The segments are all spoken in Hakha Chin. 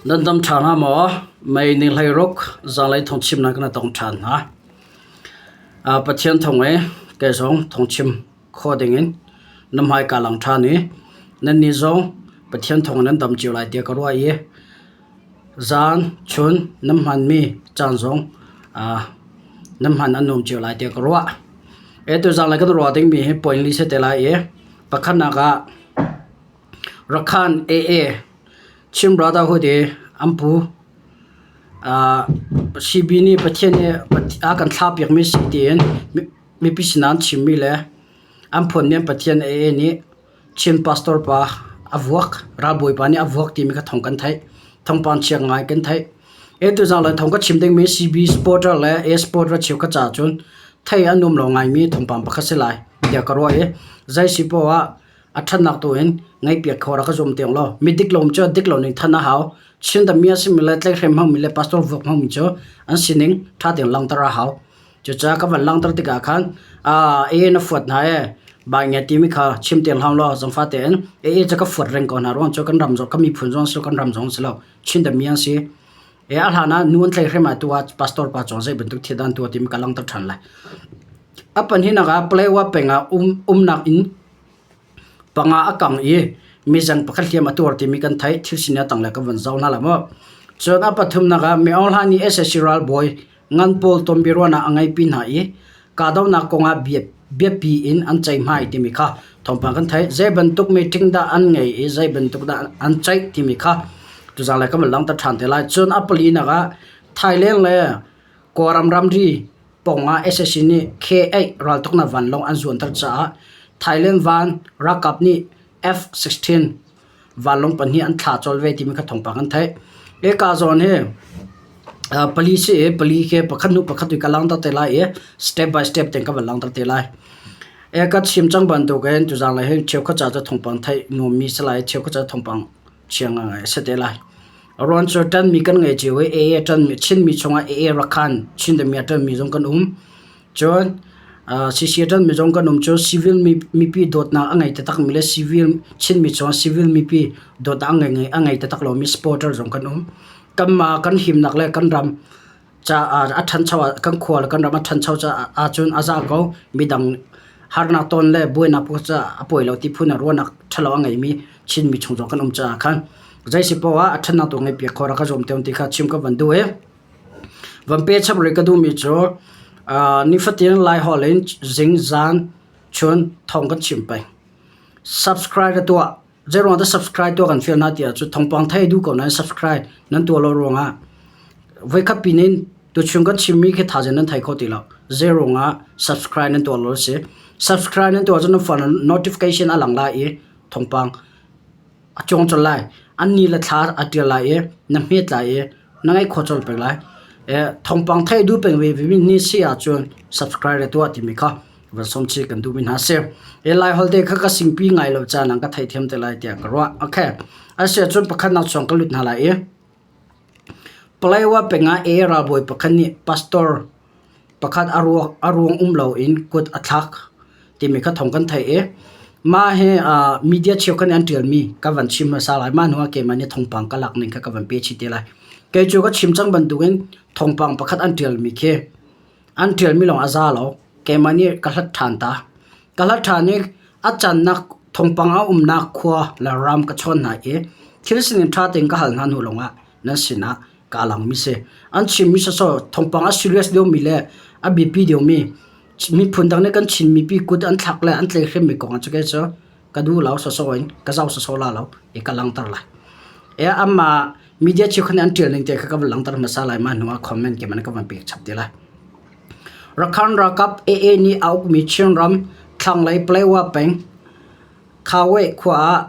Nan dam ṭha hna maw? Mei ni 16 zanlei thawngchimnak kan tong ṭhan hna. Pathian thawng i kei zong thawngchim khawh dingin na hmaika lang ṭhan i nannih zong Pathian thawng in nan dam cio lai tiah ka ruah i zan chun nan hmanmi caan zong nan hman a nuam cio lai tiah ka ruah. Atu zanlei kan ruah dingmi hi point li si te lai i pakhatnak ah Rakhan AA Chin Brotherhood i an pu CB nih Pathian nih a kan thlahpiakmi si tiin mipi sinah an chimmi le an phuanmi an Pathian AA nih Chin pastor pa a vuak, ralbawi pa nih a vuak timi kha thawng kan theih. Thawngpang chia ngai kan theih. Atu zaanglei thawng ka chim dingmi CB supporter le A supporter cheukhat caah cun thei a nuam lo ngaimi thawngpang pakhat si lai tiah ka ruah i zei si poah ah a ṭhatnak tu in ngaihpiak kho rak ka zuam tiang law mi dik lo cu dik lo ning than a hau. Chin dami a simi le tlaihhrem hmangmi le pastor vuak hmangmi cu an sining ṭha tein langhter a hau. Cucaah ka van langhter tikah khan AA na fuat hna ee bai nge timi kha chim te hlah law zangfah tein AA cu ka fuat reng ko hna ruang cu kan ram zong kan miphun zong si lo kan ram zong si lo Chin dami an si. E a hlan ah nu an tlaihhrem ah tu ah pastor pa cawng zei bantuk thil dah an tuah timi ka langhter ṭhan lai. A pahnihnak ah Palewa peng ah um umnak inn panga a kang i mizeng pakhat hliam a tuar timi kan theih thil sining a tanglei kan van zoh hna lai maw. Cun a pathumnak ah Mi Aung Hlaing nih sac ralbawi ngan pawl tonbiaruahnak a ngeihpi hna i kahdohnak kong ah biapi in an ceihmai timi kha thawngpang kan theih. Zei bantuk meeting dah an ngei i zei bantuk dah an ceih timi kha tuzaan lei kan van langhter ṭhan te lai. Cun a palinak ah Thailand le Kawlram ramri pawng ah sac nih K8 raltuknak vanlawng an zuanter caah Thailand van ralkap nih F-16 vanlawng pahnih an thla colh ve timi kha thawngpang an theih. Hika zawn hi pali si i pali khi pakhat hnu pakhat ka langhter te lai i step by step tein ka van langhter te lai. E ka chim cang bantukin tuzaan lei hin cheukhat ca cu thawngpang theih nuammi si lai i cheukhat ca thawngpang chia ngai a si te lai. Aruang cu ṭanmi kan ngei cio i AA ṭanmi Chinmi chungah AA Rakhan Chin dami a ṭanmi zong kan um. Cun CC a ṭanmi zong kan um cu civil mipi dawtnak a ngei taktakmi le civil Chinmi chungah civil mipi dawtnak a ngei a ngei taktak lomi supporter zong kan um. Kanmah kan himnak le kan ram caah a ṭhancho ah kan khua le kan ram a ṭhancho caah ahcun a za ko. Midang harnak ton le buainak caah a pawi lo ti phun ah ruahnak ṭhalo a ngeimi Chinmi chung zong kan um caah khan zei si poah ah a ṭhatnak tu ngeihpiak khawh rak ka zuam te ti kha chim ka van duh i van pe chap rih ka duhmi cu nifatin Laiholh in zing zan chun thawng kan chim peng. Subscribe ka tuah. Zeiruang dah subscribe tuah kan fial hna ti ahcun thawngpang thei duh ko nain subscribe nan tuah lo ruangah voikhat pin in tuchung kan chimmi khi thazaang nan thei kho ti lo. Zeiruang ah subscribe nan tuah lo a si. Subscribe nan tuah ahcun nan phone ah notification a lang lai i thawngpang a cuang colh lai. An ni le thla a ṭial lai i na hmet lai i na ngaih khawh colh peng lai. Thawngpang theih duh peng ve mi ni si ahcun subscribe le tuah timi kha van sawm chih kan duhmi hna si. Hi Laiholh te kha ka singpi ngai lo caan ah ka theihthiam te lai tiah ka ruah. Okay. Asi ahcun pakhatnak chung ka lut hna lai i Palaywa peng ah AA ralbawi pakhat nih pastor pakhat a ruang um loin kut a thlak timi kha thawng kan theih i mah hi media cheukhat nih an ṭialmi ka van chim hmasa lai. Mah hnuah keimah nih thawngpang ka lak ning kha ka van pe chih te lai. Kei cu ka chim cang bantukin thawngpang pakhat an ṭialmi khi an ṭialmi lawng a za lo. Keimah nih ka hlat ṭhan ta. Ka hlat ṭhan i a cannak thawngpang a umnak khua le ram ka chawn hna i thil sining ṭha tein ka hal hna hnu lawngah nan sinah kaa langmi si. An chimmi sawsawh thawngpang a serious deuhmi le a biapi deuhmi miphun dang nih kan Chin mipi kut an thlak le an tlaihhremmi kong ah cu kei cu ka duh lo sawsawh in ka zoh sawsawh la lo i ka langhter lai. E amah media cheukhat nih an ṭial ning te kha ka van langhter hmasa lai mah hnu ah comment ke man ka van pek chap te lai. Rakhan ralkap AA nih a ukmi Chinram thlanglei Paletwa peng Khawe khua ah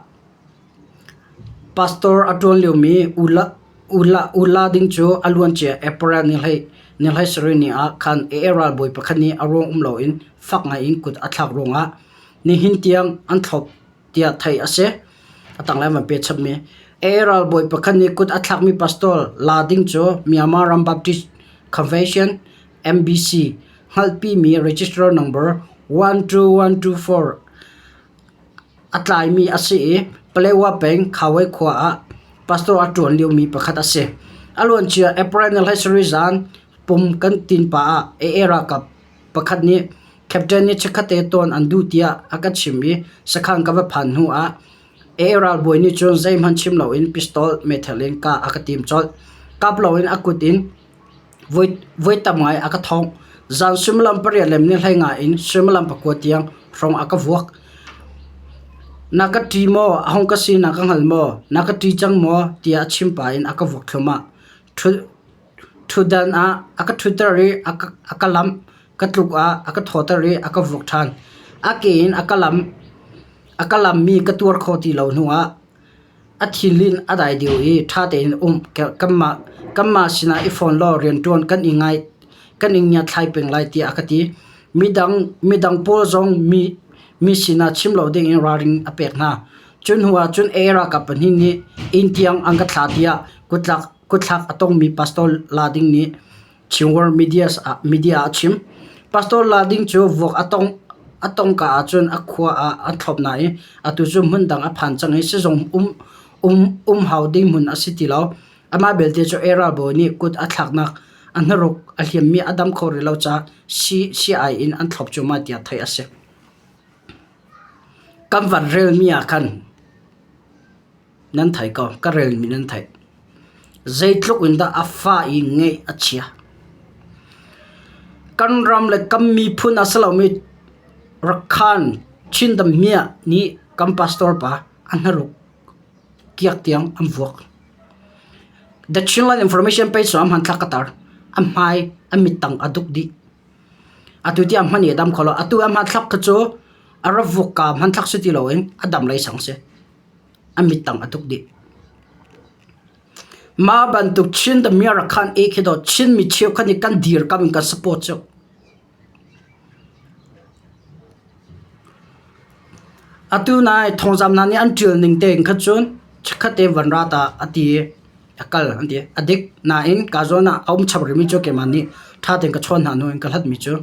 Pastor a ṭuan liomi U La Ding cu a luancia April ni 17 ni ah khan AA ralbawi pakhat nih a ruang um loin fak ngaiin kut a thlak ruangah nihin tiang an thlop tiah theih a si. A tanglei an van pe chapmi AA ralbawi pakhat nih kut a thlakmi Pastor La Ding cu Myanmar ram Baptist Convention MBC hngalhpimi register number 12124 A tlaimi a si i Paletwa peng Khawei khua ah pastor a ṭuan liomi pakhat a si. A luancia April ni 17 zan pum kan tin pah ah AA ralkap pakhat nih captain nih chikkhatte tawn an duh tiah a ka chimh i sakhan ka va phan hnu ah AA ralbawi nih cun zeihmanh chim loin pistol meithal in kah a ka tim colh. Kap loin a kut in Voi tam ngai a ka thongh. Zan suimilam pariat le minute 15 in suimilam pakua tiang hrawng a ka vuak. Na ka ṭi maw? A hung ka si na ka hngal maw? Na ka ṭi cang maw? tiah a chim pah in a ka vuak thluahmah. Ṭhutdan ah a ka ṭhutter i a ka lamh. Ka tluk ah a ka thawter i a ka vuak ṭhan. A ke in a ka lamh. A ka lamhmi ka tuar khawh ti lo hnuah A thinlin a dai deuh i ṭha tein um. Kanmah sinah i fon law rianṭuan kan i kan i ngiatthlai peng lai tiah a ka ti. Midang pawl zong mi sinah chim lo dingin ralring a pek hna. Cu hnu ah cun AA ralkap pahnih nih inn tiang an ka thlah tiah kutthlak a tongmi Pastor La Ding nih Chinworld Media ah a chim. Pastor La Ding cu vuak a tong a tongka ahcun a khua ah an thlop nain atu cu hmundang a phan cang i sizung um um um hau ding hmun a si ti lo. Amah belte cu Air bawi nih kut a thlaknak a hnaruk a hliammi a dam kho rih lo caah sii in an thlop cuahmah tiah theih a si. Kan van relmi ah khan Nan thei ko, ka relmi nan theih. Zeitluk in dah a fa i ngeih a chia. Kan ram le kan miphun a si lomi Rakhan Chin Dam Hmiah nih kan pastor pa a hnaruk kiak tiang an vuak. The Chinland Information page ah hmanthlak ka tar. A hmai, a mittang a duk dih. Atu tiang hman i a dam kho lo. Atu a hmanthlak kha cu a ra vuak ka hmanthlak si ti loin a dam lei sang si. A mittang a tuk dih. Mah bantuk Chin the Mira khan e khi dawh Chin mi cheukhat nih kan dirkam in kan support cu. Atu nai thawngzam hna nih an ṭial ning tein kha cun chikkhat te van ra ta a ti i a kal an ti. A dik nain ka zawn ah a um chap rihmi cu keimah nih ṭha tein ka chawn hna hnu in ka hlatmi cu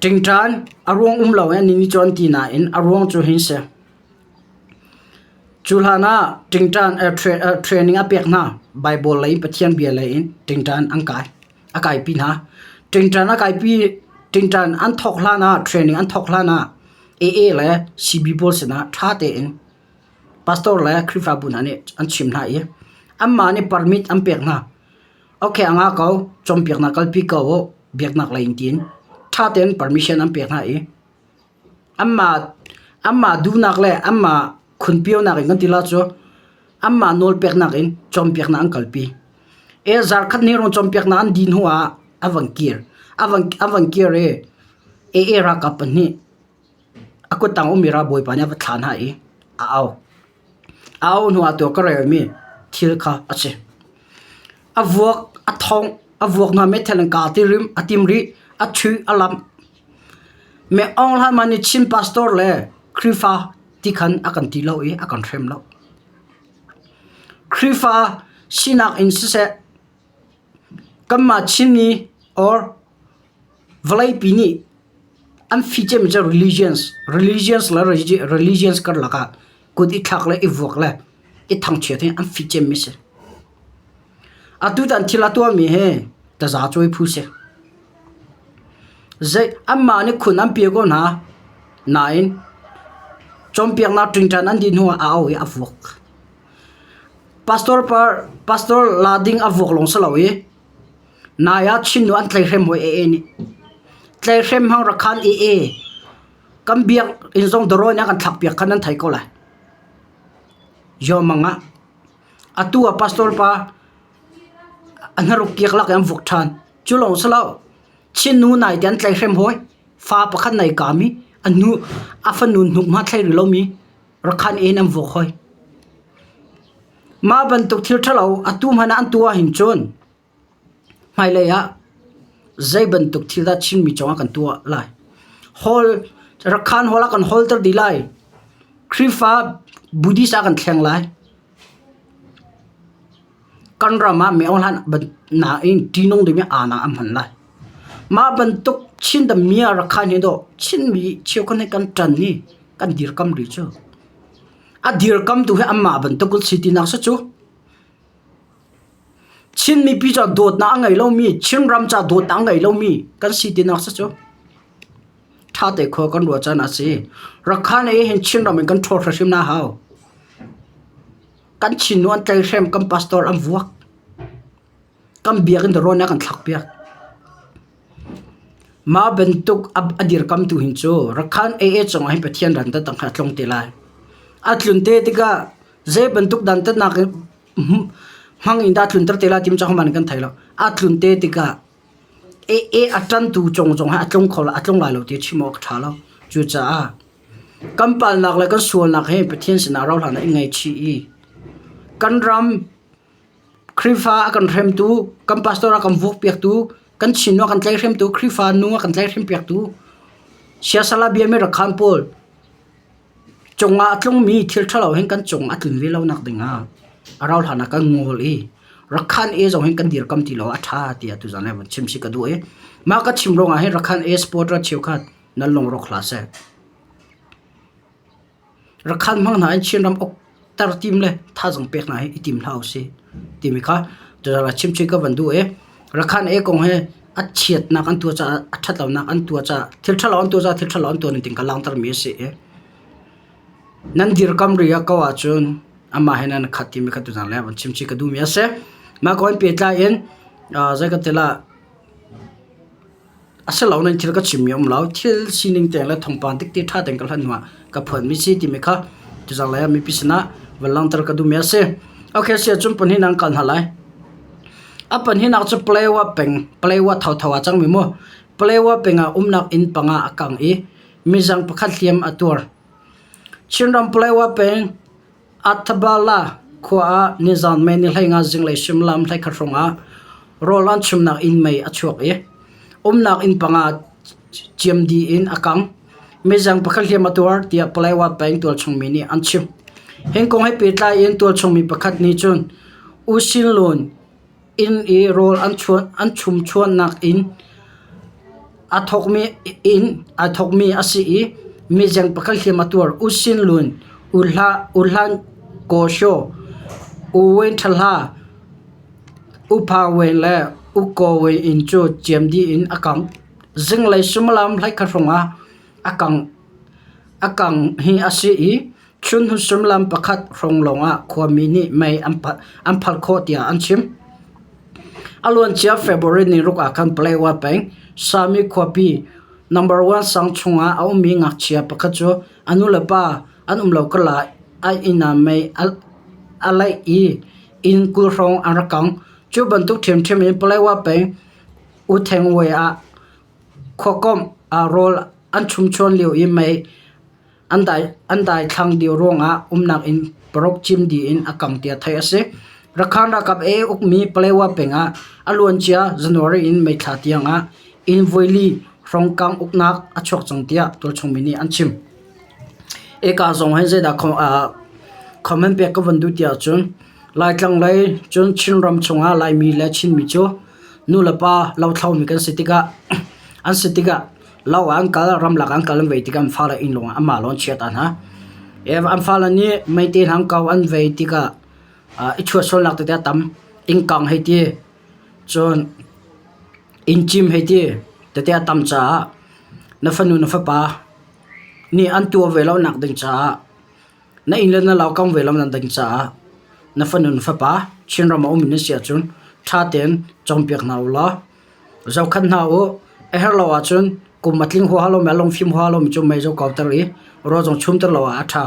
Ṭingṭan a ruang um lo i anih nih cu an ti nain a ruang cu hin si. Cu hlan ah ṭingṭan training a pek hna. Baibal lei in Pathian bia lei in ṭingṭan an kai. A kaipi hna. Ṭingṭan a kaipi ṭingṭan an thawk hlan ah training an thawk hlan ah AA le CB pawl sinah ṭha tein pastor le Khrihfabu hna nih an chim hna i anmah nih permit an pek hna. Ok a ngah ko, cawnpiaknak kalpi ko u, biaknak lei in tiin ṭha tein permission an pek hna i anmah anmah duhnak le anmah khunpionak in kan ti la cu anmah nawlpeknak in cawnpiaknak an kalpi. E zarkhat ni rong cawnpiaknak an dih hnu ah a van kir. A van a van kir i AA ralkap pahnih a kuttang ummi ralbawipa nih a va thlah hna i a au. A auh hnuah tuah ka relmi thil kha a si. A vuak, a thongh, a vuak hna meithal in kaa tirim, a tim rih, a chuih, a lamh. Me Aung Hlan Man nih Chin pastor le Khrihfa ti khan a kan ti lo i a kan hrem lo. Khrihfa sinak in siseh, kanmah Chinmi or vawleipi nih an fih cemmi cu religions, religions le religions karlak ah kut i thlak le i vuak le i thangchiat hi an fih cemmi si. Atutan thil a tuahmi hi taza cawi phu si. Zei anmah nih khun an pia ko hna nain cawnpiaknak ṭingṭan an dih hnuah a au i a vuak. Pastor par pastor la ding a vuak lawng si lo i Nai ah Chin nu an tlaihrem hawi AA nih. Tlaihrem hmang rakhan AA. Kan biak inn zong dawrawi nih a kan thlak piak kha nan thei ko lai. Yawmang ah atu ah pastor pa a hnaruk kiak lak in an vuk ṭhan. Cu lawng si lo. Chin nu nai te an tlaihrem hawi. Fa pakhat nai kami a nu a fanu hnuk hma thlai rih lomi rakhan in an vuk hoi. Mah bantuk thil ṭhalo atu hmanh ah an tuah hin cun Hmailei ah zei bantuk thil dah Chinmi cungah kan tuah lai? Hawl, Rakhan hawl ah kan hawlter dih lai. Khrihfa Buddhist ah kan thleng lai. Kan ram ah miohlan nain ṭihnung dingmi aa an hman lai. Mah bantuk Chin dam-mia Rakhan hi dawh Chinmi cheukhat nih kan ṭan i kan dirkam rih cu. A dirkamtu hi anmah bantuk an si tinak si cu. Chin mipi ca dawtnak a ngei lomi, Chinram ca dawtnak a ngei lomi kan si tinak si cu. Ṭha te khua kan ruah caan a si. Rakhan ei hin Chinram in kan ṭhawl hrimhrim na hau. Kan Chin nu an tlaihhrem, kan pastor an vuak. Kan biakinn darawn a kan thlakpiak. Mah bantuk a dirkamtu hin cu Rakhan AA cungah hin Pathian dantat a tlung te lai. A tlun te tikah zei bantuk dantatnak hmang in dah a tlunter te lai timi cu ahohmanh nih kan thei lo. A tlun te tikah AA a ṭantu cung zong hi a tlung kho a tlung lai lo ti chim awk a ṭha lo. Cucaah kan palnak le kan sualnak hi Pathian sinah rauhhlan ah i ngaihchih i kan ram Khrihfa a kan hremtu, kan pastor a kan vuakpiaktu, kan Chin nu a kan tlaihhremtu, Khrihfa nu a kan tlaihhrempiaktu, siasal a biami rakhan pawl cungah a tlungmi thil ṭhalo hin kan cung a tlun ve lonak dingah a rauhhlan ah kan ngawl i rakhan e zong hin kan dirkam ti lo a ṭha tiah tuzan ah van chim si ka duh i mah ka chim ruangah hin rakhan e supporter cheukhat nan lungrawk hlah seh. Rakhan hmang hna in Chinram ukter tim le thazaang pek hna hi i tim hlah usih timi kha tuzarh ah chimchih ka van duh i Rakhan e kong hi a chiatnak an tuah caah a ṭhatlonak an tuah caah thil ṭhalo an tuah caah thil ṭhalo an tuah ning ka langhtermi a si i nan dirkam ri ah ko ahcun amah he nan khat timi kha tuzarh le van chimchih ka duhmi a si. Mah kong in pehtlai in zei ka ti lah A si lo nain thil ka chimmi a um lo. Thil sining tein le thawngpang dikte ṭha tein ka hlat hnuah ka phuanmi si timi kha tuzanglei ah mipi sinah van langhter ka duhmi a si. Okay, si ahcun pahnihnak an kal hna lai. A pahnihnak cu Palewa peng, Palewa thotho ah cangmi mu. Palewa peng ah umnak inn panga a kang i mizang pakhat hliam a tuar. Chinram Palewa peng Athabala khua ah nizaan May ni 15 zinglei suimilam 11 hrawng ah rawl an chumnak inn mei a chuak i umnak inn panga ciamdi in a kang. Mizeng pakhat hliam a tuar tiah Paletwa peng tualchung mi nih an chim. Hi kong he pehtlai in tualchung mi pakhat nih cun U Sin Lun Inn i rawl an chumchuannak in aa thawkmi a si i mizeng pakhat hliam a tuar. U Sin Lun, U Hlan Kaw Shaw, U Wen Tha Hla, U Pha Wen le U Kaw Wen inn cu ciam dih in a kang. Zinglei suimilam 11 hrawng ah a kang hi a si i Chun hnu suimilam pakhat hrawng lawngah khuami nih mei an phalh khawh tiah an chim. A luancia February ni ruk ah khan Paletwa peng, Sami khuapi number 1 sang chungah a ummi ngakchia pakhat cu a nulepa an um lo karlak a inn ah mei a laih i inn 20 hrawng an rak kang. Cu bantuk ṭhiamṭhiam in Paletwa peng Uthengwe ah khuakomh ah rawl an chumchuan lio i mei An daithlang dih ruangah umnak inn paruk cim dih in a kang tiah theih a si. Rakhan ralkap ee ukmi Paletwa peng ah a luancia January in May thla tiang ah inn voili hrawng kang uknak a chuak cang tiah tualchung mi nih an chim. Eka zong hin zeidah comment pek ka van duh tiah cun Laitlang lei cun Chinram chungah Laimi le Chinmi cu nu le pa lothlomi kan si tikah an si tikah Lo ah an kal, ramlak ah an kal an vei tikah an fale inn lawngah anmah lawng an chiah ta hna. An fale nih meite hlang ko an vei tikah i chuahsualnak tete a tam. Innkang hei ti, cun inncim hei ti tete a tam caah na fanu na fapa nih an tuah ve lonak ding caah na inn le na lo kang ve lonak ding caah na fanu na fapa Chinram a ummi na si ahcun ṭha tein cawnpiak hna u law Zohkhenh hna u, a herh lo ahcun kum a tling huaha lomi, a lungfim huaha lomi cu mei cu kauter i rawl zong chumter lo ah a ṭha.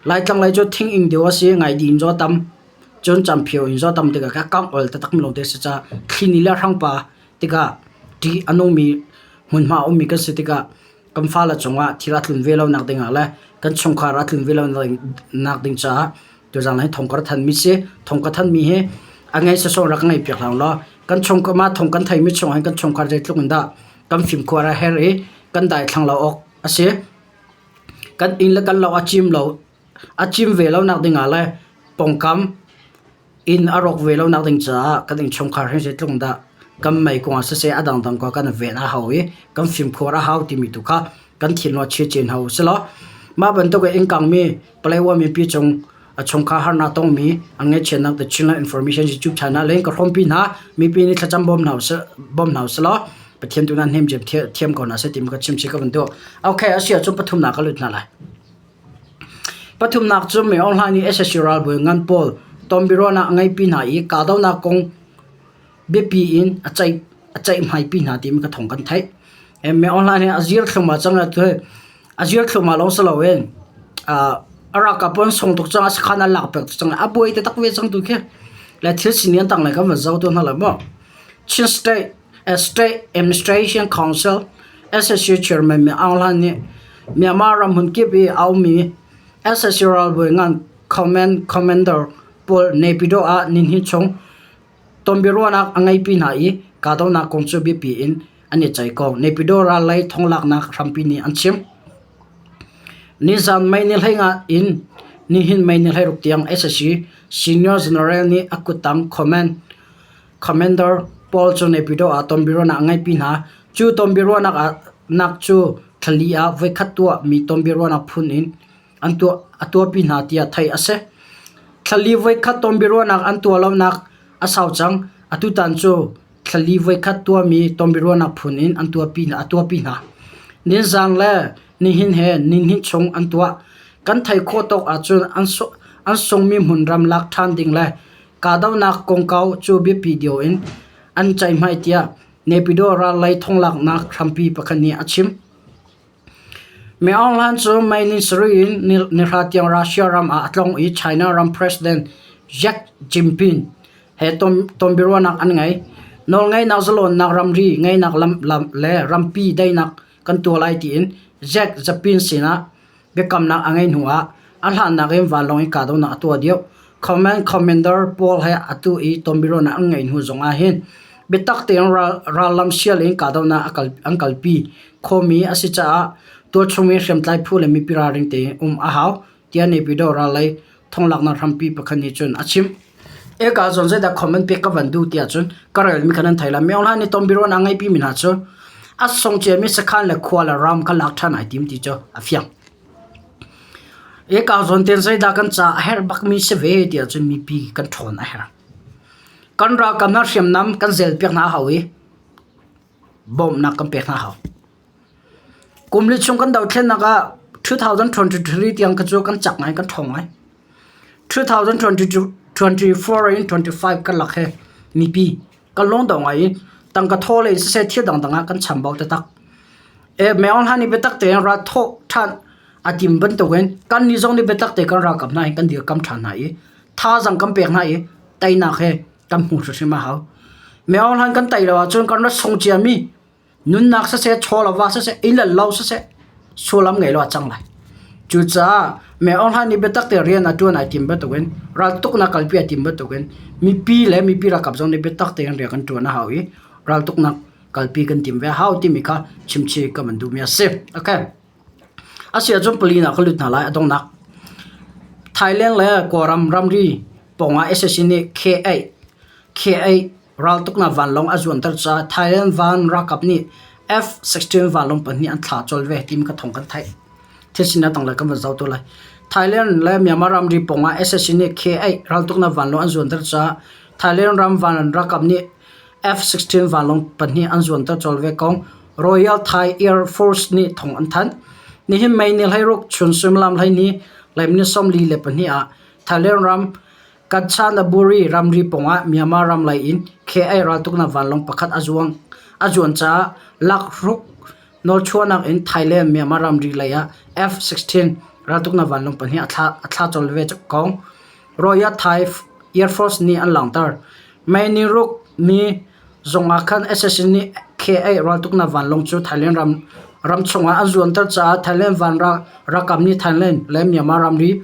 Laitlang lei cu thing ing deuh a si, ngaidi in zaw tam, cun camphio in zaw tam tikah kha kangh ol taktak mi lawngte a si caah thli nih le hrangpa tikah ṭih a nungmi hmunhma a ummi kan si tikah kan fale cungah thil a tlun ve lonak dingah le kan chungkhar a tlun ve lonak ding caah tuzaan hi thong ka thanmi si. Thong ka thanmi hi a ngei sawsawh rak ngei piak hlah law kan chung mah thong kan theimi chung hin kan chungkhar zeitluk in dah kan fimkhur a herh i kan daithlang lo awk a si. Kan inn le kan lo a cim lo a cim ve lonak dingah le pawngkam inn a rawk ve lonak ding caah kan innchungkhar hi zeitluk in dah kan mei kong ah siseh a dangdang kong ah kan ven a hau i kan fimkhur a hau timi tu kha kan thinlung ah chia chin hau selaw. Mah bantuk in inn kangmi Paletwa mipi cung a chungkhar harnak tongmi an ngaihchiatnak The Chinland Information YouTube channel in ka hrawmpi hna. Mipi nih thlacam bawm hna usih bawm hna usih law Pathian tu nan hnem thiam ko hna seh timi ka chim chih ka van duh. Okay, a si ahcun pathumnak ka lut hna lai. Pathumnak cu Min Aung Hlaing nih sac ralbawi ngan pawl tonbiaruahnak a ngeihpi hna i kahdohnak kong biapi in a ceih a ceihmaipi hna timi ka thawng kan theih. Min Aung Hlaing hi a zir thluahmah cang a zir thluahmah lawng si loin a ralkap pawl an sung tuk cang a sakhan an lak piak tuk cang a buai taktak ve cang tu khi. Le thil sining an tanglei kan van zoh tu hna lai maw. Chin State State Administration Council SSU Chairman Min Aung Hlaing nih Myanmar ram hmun kip i a ummi SSU ralbawi ngan command commander pawl Naypyidaw ah nihnih chung tonbiaruahnak a ngeihpi hna i kahdohnak kong cu biapi in an i ceih ko. Naypyidaw ral lei thonglaknak hrampi nih an chim. Nizan May ni 15 in nihin May ni 16 tiang SSC Senior General nih a kuttang command Commander pawl cu Naypyidaw ah tonbiaruahnak a ngeihpi hna. Cu tonbiaruahnak ah nak cu thlali ah voikhat tuahmi tonbiaruahnak phun in an tuah a tuahpi hna tiah theih a si. Thlali voikhat tonbiaruahnak an tuah lonak a sau cang. Atutan cu thlali voikhat tuahmi tonbiaruahnak phun in an tuahpi a tuahpi hna. Nizan le nihin he nihnih chung an tuah. Kan theih khawh tawk ahcun an an sungmi hmunram lak ṭhan ding le kahdohnak kongkau cu biapi deuh in an ceihmai tiah Naypyidaw ral lei thonglaknak hrampi pakhat nih a chim. Min Aung Hlaing cu May ni sarih in nihra tiang Russia ram ah a tlawng i China ram President Xi Jinping he tonbiaruahnak an ngei. Nawlngeihnak zalawnnak ramri ngeihnak lam le rampi daihnak kan tuah lai tiin Xi Jinping sinah Biakamnak a ngeih hnuah a hlannak in vanlawng in kahdohnak a tuah deuh. Command Commander pawl he atu i tonbiaruahnak an ngeih hnu zongah hin biatak tein rallam sial in kahdohnak an kalpi khawhmi a si caah tualchung mi hriamtlai phu le mipi ralring tein um a hau tiah Naypyidaw ral lei thonglaknak hrampi pakhat nih cun a chim. Eka zawn zeidah comment pek ka van duh tiah cun ka relmi kha nan thei lai. Myo Hla nih tonbiaruahnak a ngeihpi mi hna cu a sung ciami sakhan le khua le ram kha lak ṭhan ai tim ti cu a fiang. Eka zawn ten zeidah kan ca a herh bakmi si ve tiah cun mipi kan ṭhawn a herh. Kan ralkap hna hriamnam kan zelpiak hna a hau i bawmhnak kan pek hna a hau. Kum li chung kan dothlennak ah 2023 tiang kha cu kan cak ngai kan ṭhawng ngai. 2024 in 25 kan lak he mipi kan lung dong ngai i tangka thaw le siseh thil dangdang ah kan chambau taktak. E Myo Hla nih biatak tein ral thawh ṭhan a tim bantukin kannih zong nih biatak te kan ralkap hna hi kan dirkam ṭhan hna i thazaang kan pek hna i teinak he kan hmu hrimhrim a hau. Myo Hla kan tei lo ahcun kan rat sung ciami Nunnak siseh, chaw le va siseh, inn le lo siseh, sullam ngei lo a cang lai. Cucaah Myo Hla nih biatak te rian a ṭuan ai tim bantukin raltuknak kalpi ai tim bantukin mipi le mipi ralkap zong nih biatak tein rian kan ṭuan a hau i raltuknak kalpi kan tim ve a hau timi kha chimchih ka van duhmi a si. Okay. A si ahcun pali ah ka lut hna lai a donghnak. Thailand le Kawlram ramri pawngah sac nih K8 K8 Raltuknak vanlawng a zuanter caah Thailand van ralkap nih F-16 vanlawng pahnih an thlah colh ve timi kha thawng kan theih. Thil sinak tanglei kan van zoh tu lai. Thailand le Myanmar ramri pawngah sac nih K-8 raltuknak vanlawng an zuanter caah Thailand ram van ralkap nih F-16 vanlawng pahnih an zuanter colh ve kong Royal Thai Air Force nih thawng an thanh. Nihin May ni 16 chun suimilam 12 leimni 42 ah Thailand ram Kanchanaburi ramri pawngah Myanmar ram lei in KA raltuknak vanlawng pakhat a zuang a zuan caah lakruk nawlchuahnak in Thailand Myanmar ramri lei ah F-16 raltuknak vanlawng pahnih a thlah a thlah colh ve kong Royal Thai Air Force nih an langhter. May ni ruk ni zong ah khan sac nih KA raltuknak vanlawng cu Thailand ram ram chungah an zuanter caah Thailand van ralkap nih Thailand le Myanmar ramri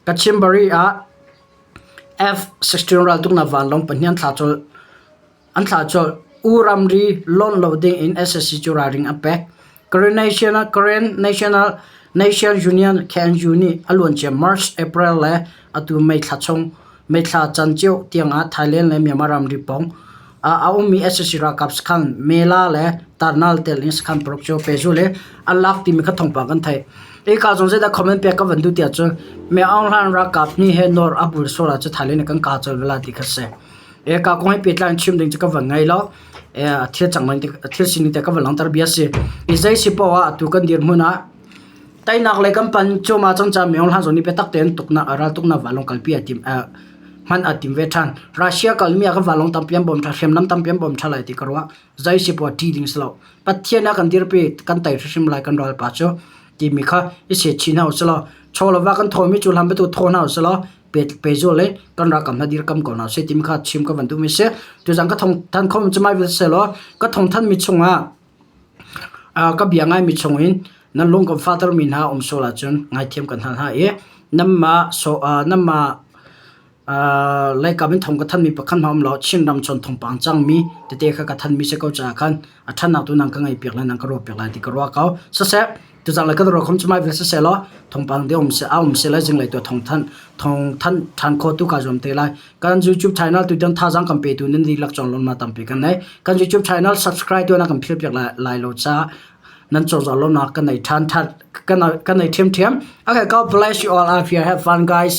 Kachinbari ah F-16 raltuknak vanlawng pahnih an thlah colh. An thlah colh. U ramri lonh lo ding in sac cu ralring a pek. Karen National, Karen National Nation Union KNU nih a luancia March, April le atu May thla chung May thla canceo tiangah Thailand le Myanmar ramri pawng ah a ummi sac ralkap sakhan Mela le Tarnal tel in sakhan paruk cu pehzulh i an lak timi kha thawngpang kan theih. Ika zong zeidah comment pek ka van duh tiah cun Min Aung Hlaing ralkap nih he nawr a bul sual ah cu Thailand nih kan ka colh ve lai ti kha si. Eka kong he pehtlai in chim ding cu ka van ngei lo. Thil cang thil sining te ka van langhter bia si. I zei si poah ah atu kan dirhmun ah teinak lei kan pan cuahmah cang caah Min Aung Hlaing zong nih biatak tein tuknak raltuknak vanlawng kalpi a tim hman a tim ve ṭhan. Russia kalmi ah kan vanlawng tampi an bawm ṭha, hriamnam tampi an bawm ṭha lai ti ka ruah. Zei si poah ṭih ding si lo. Pathian a kan dirpi, kan tei hrimhrim lai kan ralpa cu timi kha i set chin hna usih law chaw le va kan thawmi cu hlan bantuk thaw hna usih law pehzul le kan ralkap hna dirkam ko hna usih timi kha chim ka van duhmi si. Tuzan ka thawngthan kho mi cu mai vialte seh law ka thawngthanmi chungah ka bia ngaimi chungin nan lung kan fahtermi hna um sual ahcun ngaithiam kan hal hna i nanmah nanmah Leikap in thong ka thanmi pakhat hmanh a um lo. Chinram chawn thawngpang cangmi tete kha ka thanmi si ko caah khan a ṭhatnak tu nang ka ngaihpiak lai, nang ka ruahpiak lai ti ka ruah ko. Siseh, tuzaan le ka ruah khom cu mai vial siseh law thawngpang te um seh, a um seh lai zinglei tu thawng thanh thawng thanh ṭhan kho tu kaa zuam te lai. Kan YouTube channel tu tiang thazaang kan petu nan dihlak cawng lawmnak tampi kan nei. Kan YouTube channel subscribe tu na kan philpiak lai, lai lo caah nan cozah lawmnak kan nei ṭhan ṭhan kan nei ṭhiamṭhiam. Okay, God bless you all out here. Have fun guys.